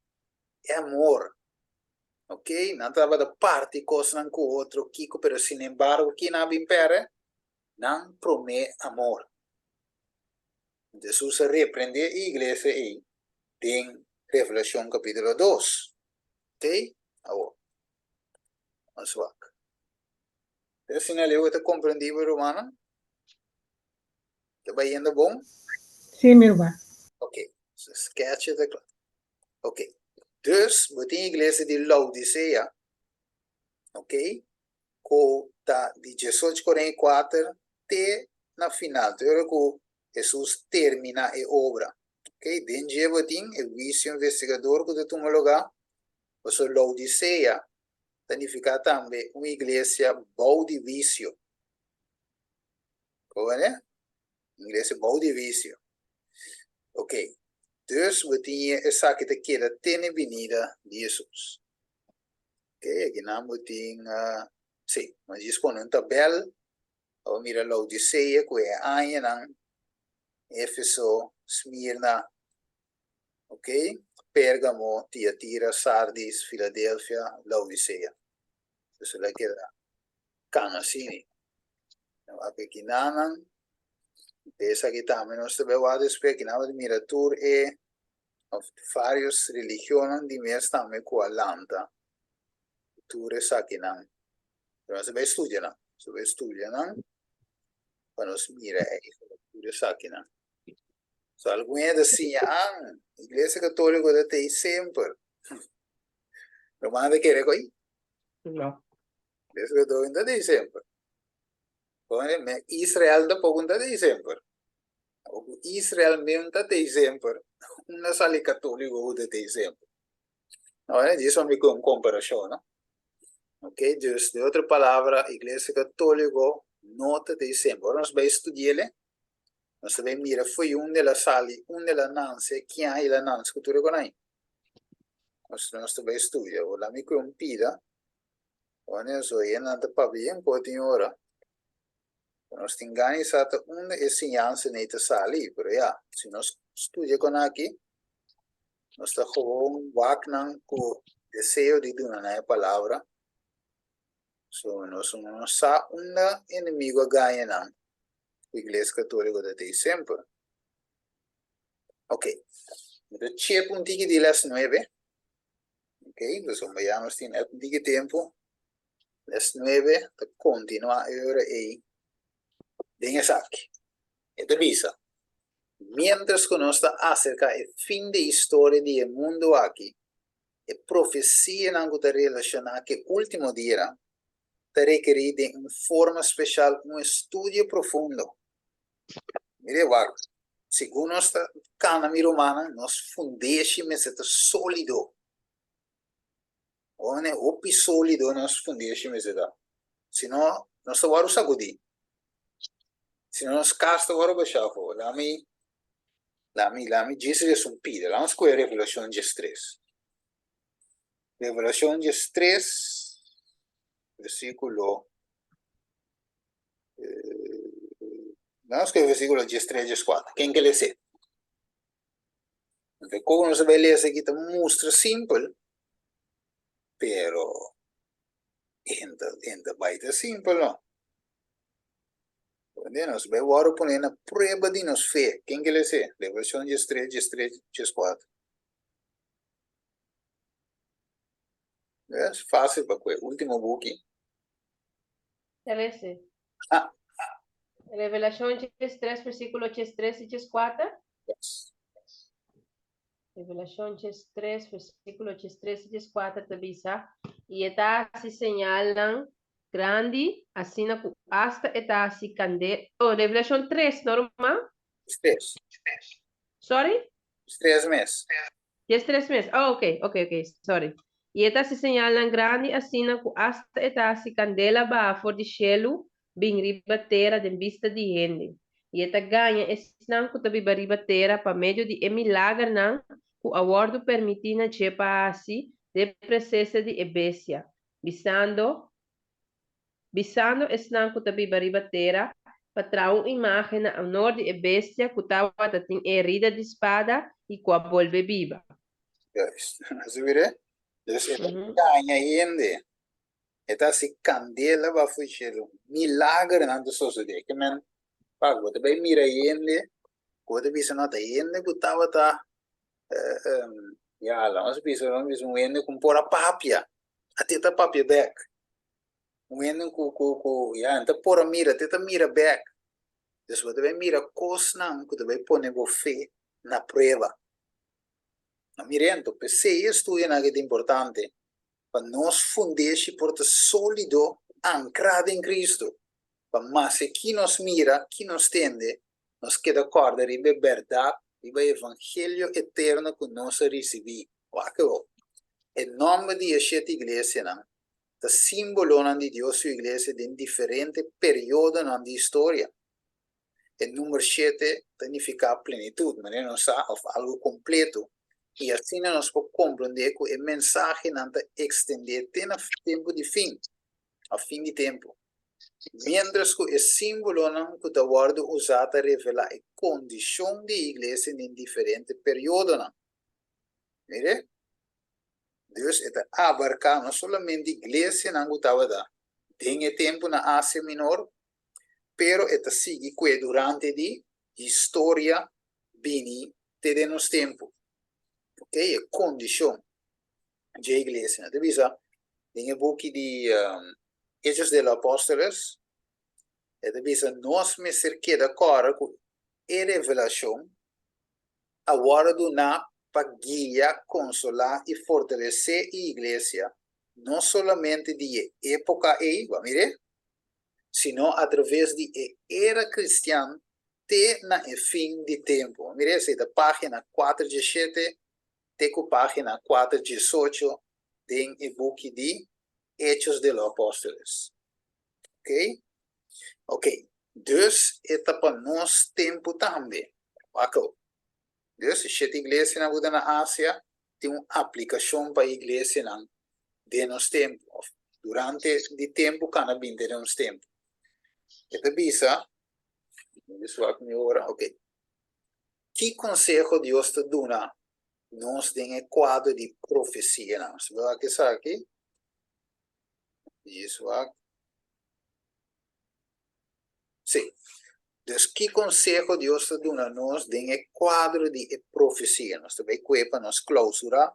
e amor. Ok, nan tabata parti kosnan ku otro, kiko, pero sinembargo ki nan a bin pèrdè? Nan promé amor. Hesus a reprendé e iglesia ei den Revelashon kapítulo dos. Ok? Awor, nos wak. Te asina leu e ta komprendí bo rumannan? Ta bayendo bon? Sí, mi ruman. Ok, so sketch e ta kla. Ok, dus bo tin iglesia di Laodisea, ok, ku ta di 1844 te na final, te ora ku Hesus terminá e obra. Ok, den dje bo tin e huisio investigador ku ta tuma lugá, pasobra Laodisea ta nifiká tambe un iglesia bou di huisio. Koe? Un iglesia bou di huisio. Ok, dus bo tin esaki ta keda te na e binida di Hesus. Ok, akinan bo tin, sí, nos djis pone un tabèl pa bo mira Laodisea ku e añanan, Efeso, Smirna, ok, Pérgamo, Tiatira, Sardis, Filadelfia, Laodisea. Entonces el a keda kana asina. Wak akinanan, esaki tambe nos ta bai wak despues, akinan bo ta mira tur e of varios religionnan di mes tambe ku a lanta tur esakinan. Pero nos ta bai studia nan, nos ta bai studia nan pa nos mira eigenlijk tur esakinan. So algun hende ta siña, ah, Iglesia Katoliko ta tei semper. Ruman ta kere ku ei? No. Iglesia Katoliko no ta tei semper. Israel tampoco no ta tei semper. Ku Israel mesmo ta tei semper, unda sali katoliko ku ta tei semper? Ahora djis pa mi ku un komparashon, no? Ok, dus den otro palabra, Iglesia Katoliko no ta tei semper. Ora nos bai studi'el, nos ta bai mira fo'i unda el a sali, unda el a nanse, kian el a nanse ku tur e konai. Nos nos ta bai studia. Ora mi ku un pida, ora nos oye nan ta papia yen por tin ora. Nos tin gana di sa ta unda e siñansa nei ta sali, pero ya, si nos studia kon aki, nos ta gewoon wak nan ku deseo di duna nan e palabra. So nos no sa unda enemigo a gaña nan ku Iglesia Katoliko ta tei semper. Ok, mi ta chep un tiki di les nuebe. Ok, pasobra ya nos tin net un tiki tempu. Les nuebe ta kontinuá e ora ei den esaki. E ta bisa, Miéntras ku nos ta aserká e fin di historia di e mundu aki, e profesianan ku ta relashoná ku e último dianan ta rekerí den un forma speshal un estudio profundo. Mira e wak, segun nos ta kana mi rumannan, nos fundeshi mester ta sólido. One hopi sólido nos fundeshi mester ta. Si no, nos ta wòrdu sagudí. Si no, nos kas ta wòrdu bashá afó. Lami, lami, lami djis res un pida. Lami skohe Revelashon diestres. Revelashon diestres, versíkulo Nos ke versíkulo diestres, dieskuater. Ken ke les'é? Anto kon nos a bai lesa aki ta mustra simpel, pero e ta bai ta simpel no. Comprende? Nos bai wòrdu pone na prueba di nos fe. Ken ke les'é? Revelashon diestres, diestres, dieskuater. Es fásil pa kue. Último buki. 13. Ah. Revelacion 3, versículo 3 y 4. Yes. Revelacion 3, versículo 3 y 4 ta bisa, y e ta hasi señalnan grandi, asina ku hasta e ta hasi kandela. Oh, Revelacion 3, no ruman? 3. Sorry? 3 mes. 13 mes. Oh, ok, ok, ok, sorry. I e ta hasi señalnan grandi asina ku asta e ta hasi kandela baha for di shelu bin riba tera den bista di hende. I e ta gaña esnan ku ta biba riba tera pa medio di e milagernan ku a wòrdu permití na dje pa hasi den presesia di e bestia, bisando, bisando esnan ku ta biba riba tera pa traha un imágen na onor di e bestia ku tabata tin e herida di spada i ku a bolbe biba. Juist. Así mire. Dus e ta gaña hende. E ta hasi kandela bafo di shelu. Milagernan ta sosodé. Ke men, wak, bo ta bai mira hende ku bo ta bisa no ta hende ku tabata, ya, laga nos bisa, laga nos bisa un hende ku por a papia, a te ta papia bèk. Un hende ku ku ku ya no ta por a mira te ta mira bek. Dus bo ta bai mira kosnan ku ta bai pone bo fe na prueba. No mira ento, p'esei e estudionan aki ta importante pa nos fundeshi por ta sólido, ankrá den Kristu, pa maske ki nos mira, ki nos tende, nos keda kòrda riba e bèrdat, riba e evangelio eterno ku nos a risibí. Wak awor, e nòmber di e shete iglesianan ta símbolonan di Dios su iglesia den diferente periodonan di historia. E number shete ta nifiká plenitut, manera nos sa, òf algu kompleto, i asina nos por komprondé ku e mensahenan ta ekstendé te na tempu di fin, òf fin di tempu. Miéntras ku e símbolonan ku ta wòrdu usá ta revelá e kondishon di e iglesia den diferente periodonan. Mire? Dus e ta abarká no solamente iglesianan ku tabata den e tempu na Asia Minor, pero e ta sigui kue durante di historia bini te den nos tempu. Ok, e kondishon dje iglesianan. Ta bisa den e buki di Hechos de los Apóstoles, e ta bisa nos mester keda kòrda ku e revelashon a wòrdu duná pa guia, konsolá i fortalesé e iglesia, no solamente di e époka ei, bo a mir'é? sino atraves di e era kristian te na e fin di tempu. Bo a mir'é? Esei ta página kuater diesshete te ku página kuater diesocho den e buki di Hechos de los Apóstoles. Oké? Oké, dus e ta pa nos tempu tambe. Wak awor. Dus e shete iglesianan ku ta na Asia tin un aplikashon pa e iglesianan den nos tempu, òf durante di tempu kana bin den nos tempu. E ta bisa, mi wak mi ora, oké. Ki konseho Dios ta duna nos den e kuadro di profesianan? Si bo wak esaki, Djis wak. Sí. Dus ki konseho Dios ta duna nos den e kuadro di e profesia? Nos ta bai kue pa nos klausurá.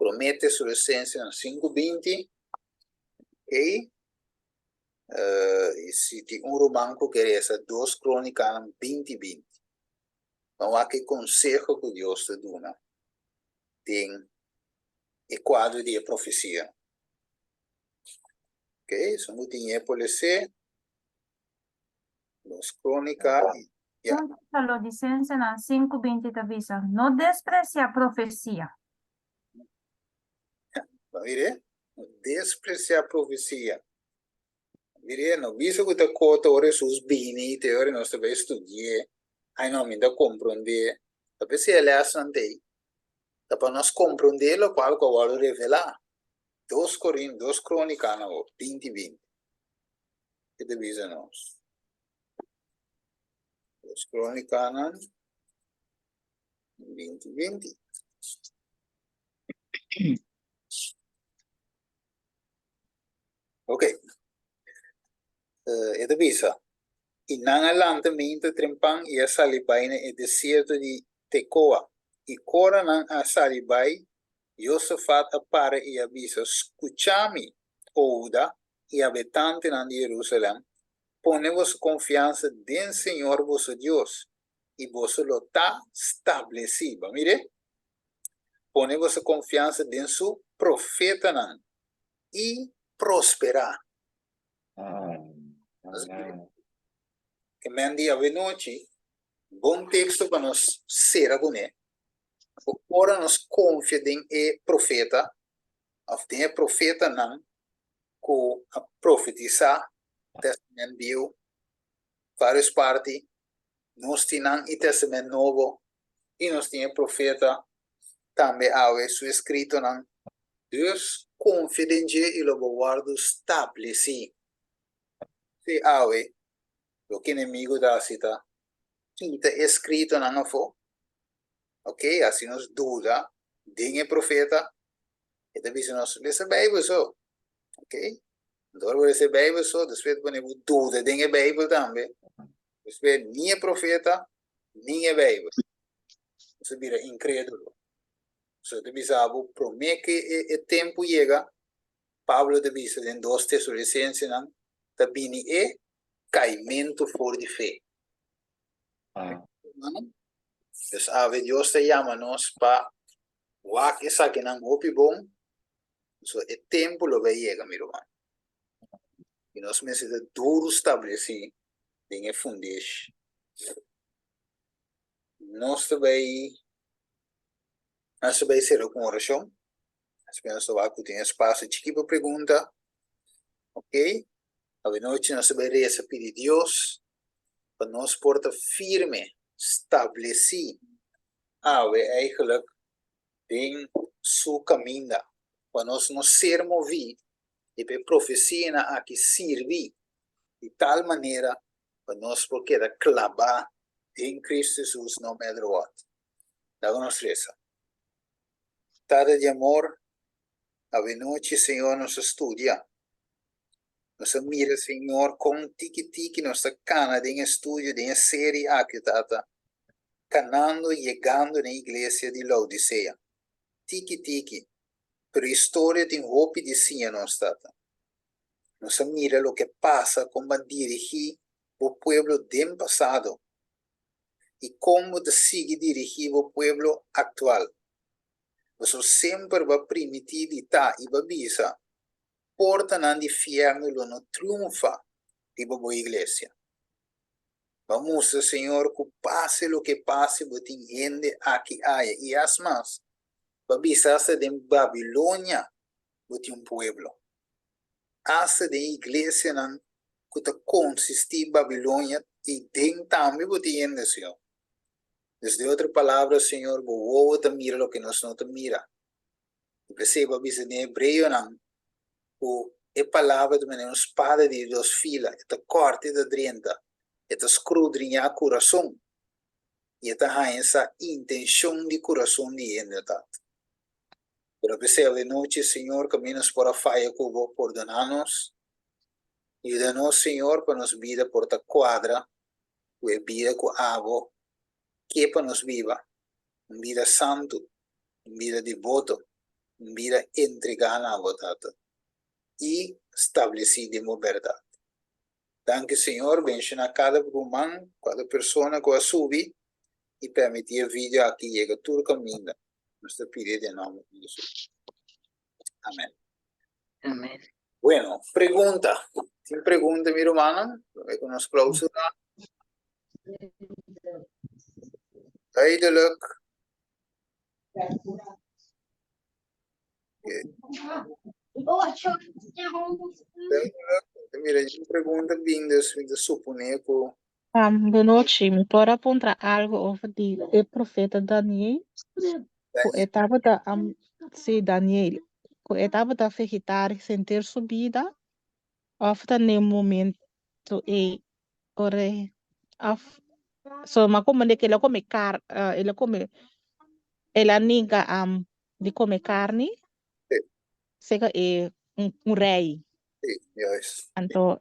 Promé Tesalonicensenan 5:20. Ok. I si tin un ruman ku ke resa 2 Krónikanan 20:20. Ban wak e konseho ku Dios ta duna den e kuadro di e profesia. Ok, esun ku tin e por les'é. 2 Krónika, ya. Un Tesalonicensenan 5:20 ta bisa, No despresiá profesia. Ban mir'é, no despresiá profesia. Mir'é, no bisa ku ta kota ora Hesus bini te ora nos ta bai studi'é. Ai no, mi ta komprondé. Ta p'esei e lèsnan ta ei. Ta pa nos komprondé lokual ku a wòrdu revelá. Dos Korin, dos Krónikanan awor, 20 20. Ke ta bisa nos? Dos Krónikanan 20 20. Ok. E ta bisa, I nan a lanta meinta trempan i a sali bai na e desierto di Tekoa. I ora nan a sali bai, Josafat a para i a bisa, Skucha mi, o Huda i habitantenan di Jerusalèm, pone boso konfiansa den señor boso Dios, i boso lo ta stablesí. Bo a mir'é? Pone boso konfiansa den su profetanan i prosperá. E men di awenochi, bon teksto pa nos sera kuné. Ora nos konfia den e profeta òf den e profetanan ku a profetisá Tèstamènt Bieu, vários parti, nos tin nan i Tèstamènt Nobo i nos tin e profeta tambe awe su eskritonan. Dus konfia den dje i lo bo wòrdu stablesí. Sí, awe loke enemigu ta hasi ta kita e eskritonan afó, ok, hasi nos duda den e profeta, e ta bisa nos lesa Beibel so, ok, anto ora bo lesa e Beibel so despues ta pone bo duda den e Beibel tambe, despues ni e profeta ni e Beibel, bo ta bira inkredulo. So ta bisa bo prome ke e tempu yega, Pablo ta bisa den 2 Tesalonicensenan, ta bini e kaimentu for di fe. Dus awe Dios ta yama nos pa wak esakinan hopi bon, so e tempu lo bai yega, mi ruman. I nos mester ta duru stablesí den e fundeshi. Nos ta bai nos ta bai sera ku un orashon. Asina nos ta wak ku tin espasio chiki pa pregunta. Ok, awenochi nos ta bai resa pidi Dios pa nos por ta firme, stablesí awe eigenlijk den su kaminda, pa nos no ser moví i pa e profesianan aki sirbi di tal manera pa nos por keda klabá den Cristo Jesus no matter what. Laga nos resa. Tata di amor, awenochi Señor nos a studia. Nos a mira Señor kon tiki tiki nos ta kana den e studio, den e seri aki Tata, kanando yegando na e iglesia di Laodicea. Tiki tiki. Pero historia tin hopi di siña nos Tata. Nos a mira loke pasa kon bo a dirigí bo pueblo den pasado i kon bo ta sigui dirigí bo pueblo aktual. Pasobra semper bo a primití di ta i bo a bisa, Portanan di fièrnu lo no triunfa riba bo iglesia. Bo a mustra, Señor, ku pase loke pase bo tin hende aki aya i asmas, bo a bisa asta den Babilonia bo tin un pueblo. Asta den iglesianan ku ta konsistí Babilonia i den tambe bo tin hende, Señor. Dus den otro palabra, Señor, bo wowo ta mira loke nos no ta mira. I p'esei bo a bisa den Hebreonan ku e palabra ta manera un spada di dos fila, e ta kòrta i ta drenta, e ta skrudriñá kurason i e ta haña sa intenshon di kurason di hende, Tata. Pero p'esei awenochi, Señor, kaminda nos por a faya ku Bo, pordoná nos. Yuda nos, Señor, pa nos bida por ta kuadra ku e bida ku Abo ke pa nos biba, un bida santu, un bida deboto, Un bida entregá na bo, Tata, i stablesí den bo bèrdat. Danki, Señor, benshoná kada ruman, kada persona ku a subi i permití e video aki yega tur kaminda. Nos ta pidi den nòmber di Hesus. Amèn. Amèn. Bueno, pregunta. Tin pregunta, mi rumannan? Promé ku nos klausurá. Duidelijk. Mira, un pregunta bin, dus mi ta suponé ku Bonochi, mi por a puntra algo over di e profeta Daniel? Ku e tabata, sí, Daniel, ku e tabata vegetario henter su bida, òf ta n'e momento ei ora e, òf, so mi a komprendé ku el a kome kar, el a kome, el a ninga di kome karni, seka e un rei. Sí, juist. Anto,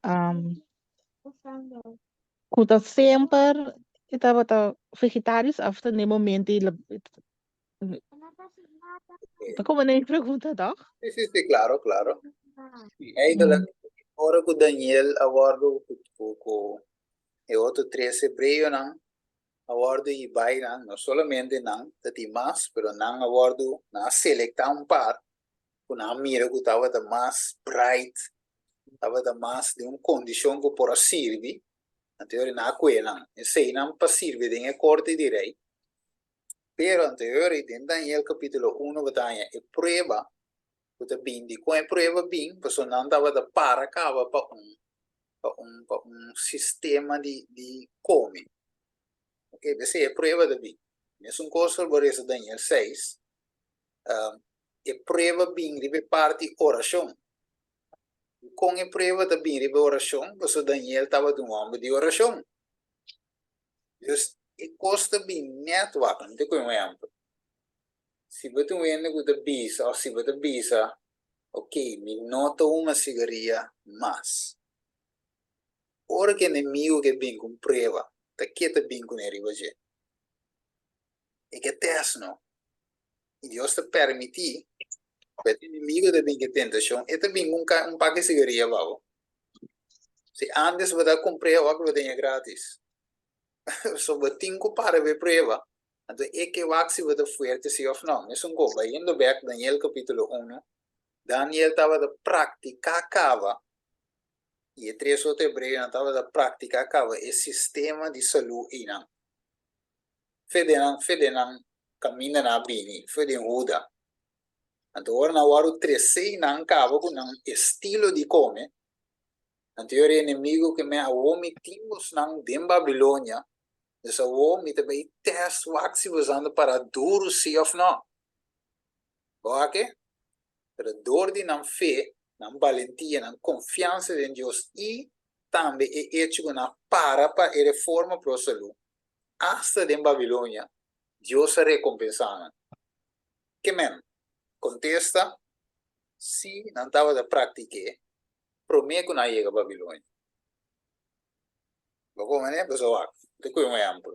ku ta semper e tabata vegetarisch òf ta n'e momento el a, ta komo n'e pregunta tòg? Sí, sí, sí, klaro, klaro. Eigenlijk, ora ku Daniel a wòrdu ku ku e otro tres hebreonan a wòrdu hibai nan, no solamente nan, ta tin mas, pero nan a wòrdu, nan a selektá un par ku nan a mira ku tabata mas bright, tabata mas den un kondishon ku por a sirbi, anto nan a kue nan. Eseinan pa sirbi den e korte di rei. Pero anto den Daniel kapítulo uno bo ta haña e prueba ku ta bin. Dikon e prueba bin? Pasobra nan tabata para kaba pa un pa un pa un sistema di di kome. Ok, p'esei e prueba ta bin. Mesun kos bo resa Daniel seis, e prueba bin riba e parti orashon. Kon e prueba ta bin riba e orashon? Pasobra Daniel tabata un hòmber di orashon. Dus e kos ta bin nèt wak. Mi ta kohe un ehèmpel. Si bo ta un hende ku ta bisa òf si bo ta bisa, ok, mi no ta huma sigaria mas. Ora ku enemigu ke bin ku un prueba, ta ke ta bin kuné riba dje? E ke tèst no. I Dios ta permití ku e enemigu ta bin ku e tentashon, e ta bin ku un paki sigaria pa bo. Si ántes bo ta kumpr'é, awor bo ta haña grátis. So bo tin ku para pa e prueba. Anto e ke wak si bo ta fuerte si òf nò. Mesun ku bayendo bèk Daniel kapítulo uno, Daniel tabata praktiká kaba i e tres otro hebreonan tabata praktiká kaba e sistema di salú einan. Fe den nan, fe den nan kaminda nan a bini, fe den Huda. Anto ora nan wòrdu tresé nan kaba ku nan estilo di kome, anto e ora e enemigu ke men awor mi tin bosnan den Babilonia, dus awor mi ta bai tèst wak si bosan ta para duru si òf nò. Bo wak e? Pero dor di nan fe, nan balentia, nan konfiansa den Dios i tambe e echo ku nan a para pa e reforma pro salú, Asta den Babilonia, Dios a rekompensá nan. Ke men? Kontesta, Sí, nan tabata praktik'é promé ku nan a yega Babilonia. Bo komprendé? Pasobra wak, mi ta kohe un ehèmpel.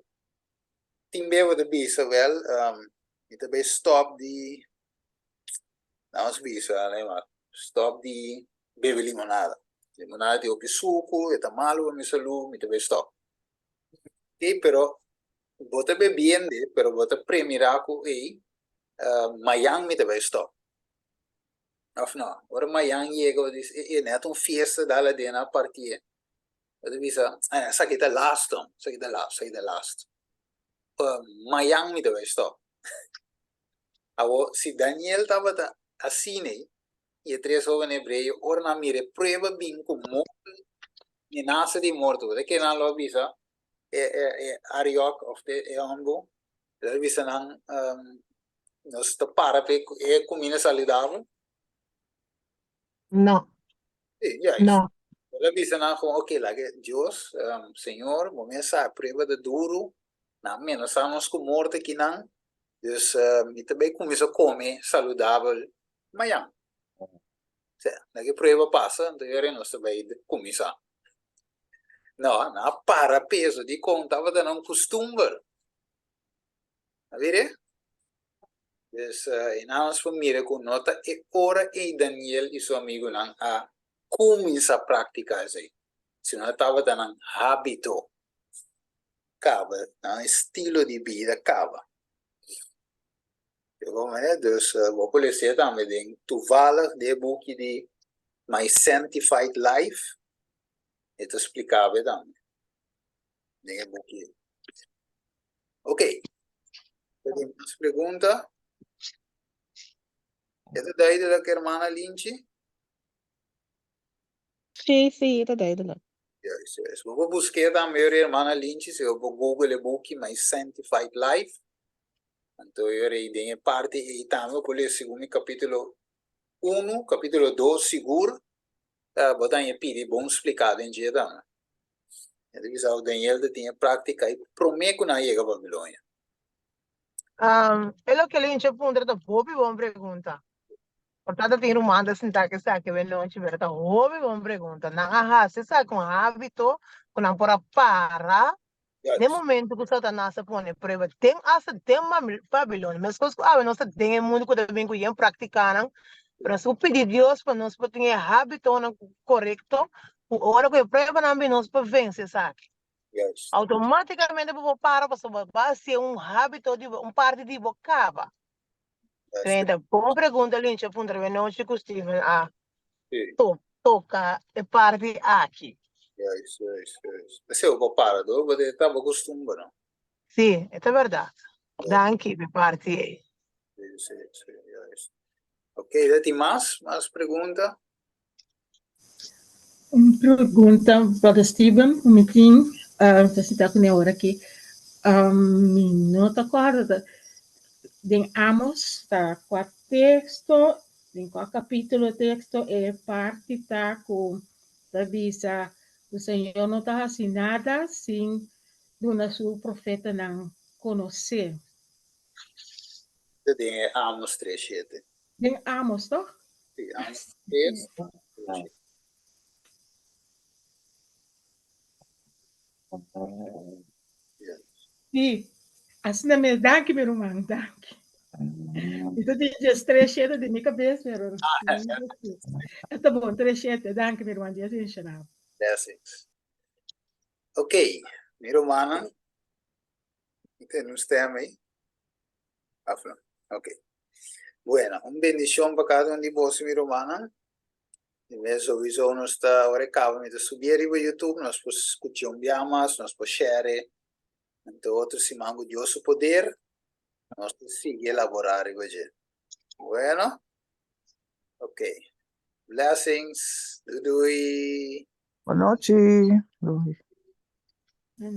Tin bes bo ta bisa, wèl, mi ta bai stòp di, nan nos bisa, stòp di bebe limonada. Limonada tin hopi suku, e ta malu pa mi salú, mi ta bai stòp. Sí, pero bo ta bebiende, pero bo ta premirá ku ei, mayan mi ta bai stòp. Òf no? Ora mayan yega bo dici, e, e net un fiesta dal aden a partié. Bo ta bisa, eh, esaki ta last don, esaki ta last, esaki ta last. Mayan mi ta bai stòp. Awor, si Daniel tabata asina ei, i e tres hoben hebreo, ora nan mira e prueba bin ku morto, menasa di morto, bo ta kere nan lo a bisa e e e Ariok of e e hòmber, lo a bisa nan, nos ta para pa e kuminda saludabel? No. Sí, juist. No. Lo a bisa nan kon, oke, laga Dios, Señor, bo mes sa e prueba ta duru, nan menasá nos ku morto akinan, dus mi ta bai kuminsá kome saludabel Mañan. Sea, na ki prueba pasa, anto yora nos ta bai kuminsá. No, nan a para peso, dikon? Tabata nan kustumber. A bira? Dus e nan nos por mira ku no ta e ora ei Daniel i su amigunan a kuminsá praktiká esei, sino e tabata nan hábito kaba, nan estilo di bida kaba. Dus bo por lesa tambe den toevallig den e buki di My Sanctified Life, e ta spliká bo tambe den e buki ei. Ok. Tin mas pregunta? E ta duidelijk, hermana Linchi? Sí, sí, ta duidelijk. Juist, juist. Bo por busk'é tambe ora hermana Linchi, si bo por Google e buki My Sanctified Life. Anto e ora ei den e parti ei tambe bo por lesa segun mi capítulo 1, capítulo 2 sigur, bo ta haña pidi bon spliká den dje tambe. E ta bisa Daniel ta tin e práktika ei promé ku nan a yega Babilonia. E loke Linchi a puntra ta hopi bon pregunta. Por tanto tin ruman ta sinta ku esaki awe nochi, pero ta hopi bon pregunta. Nan a hasi esaki un hábito ku nan por a para den momento ku Satanas a pone prueba den asta den Babilonia. Meskos ku awe nos ta den e mundu ku ta bin ku yen praktikanan, pero nos por pidi Dios pa nos por tin e hábitonan korekto ku ora ku e pruebanan bin nos por vense esaki. Outomátikamente bo por para pasobra bo a hasié un hábito di bo, un parti di bo kaba. Treinta. Bon pregunta Lincha puntra mi anochi ku Steven a to toka e parti aki. Juist, juist, juist. Esei bo por para do, bo ta bo kustumber no. Sí, e ta bèrdat. Danki p'e parti ei. Sí, sí, sí, juist. Oké, ta tin mas? Mas pregunta? Un pregunta, Brother Steven, ku mi tin, ta sintá kuné ora aki. Mi no ta kòrda den Amos ta kua teksto, den kua kapítulo teksto e parti ta ku ta bisa ku Señor no ta hasi nada sin duna su profetanan konosé. Ta den e Amos 3:7. Den Amos, toch? Sí, Amos 3, 7. Sí, asina mes. Danki, mi ruman, danki. Mi ta tin djes tres shete den mi kabes, pero e ta bon, tres shete. Danki, mi ruman, Dios benshoná. Blessings. Ok, mi rumannan, mi tene un stem ei. Of no? Ok. Bueno, un bendicion pa cada un di boso, mi rumannan. Di mes sowieso nos ta, ora e caba mi ta subi ariba YouTube, nos por scucha un bia mas, nos por share. Anto otro siman cu Dios su poder, nos ta sigui elabora ariba dje. Bueno? Ok. Blessings. Doei doei. Bon nochi. Doei.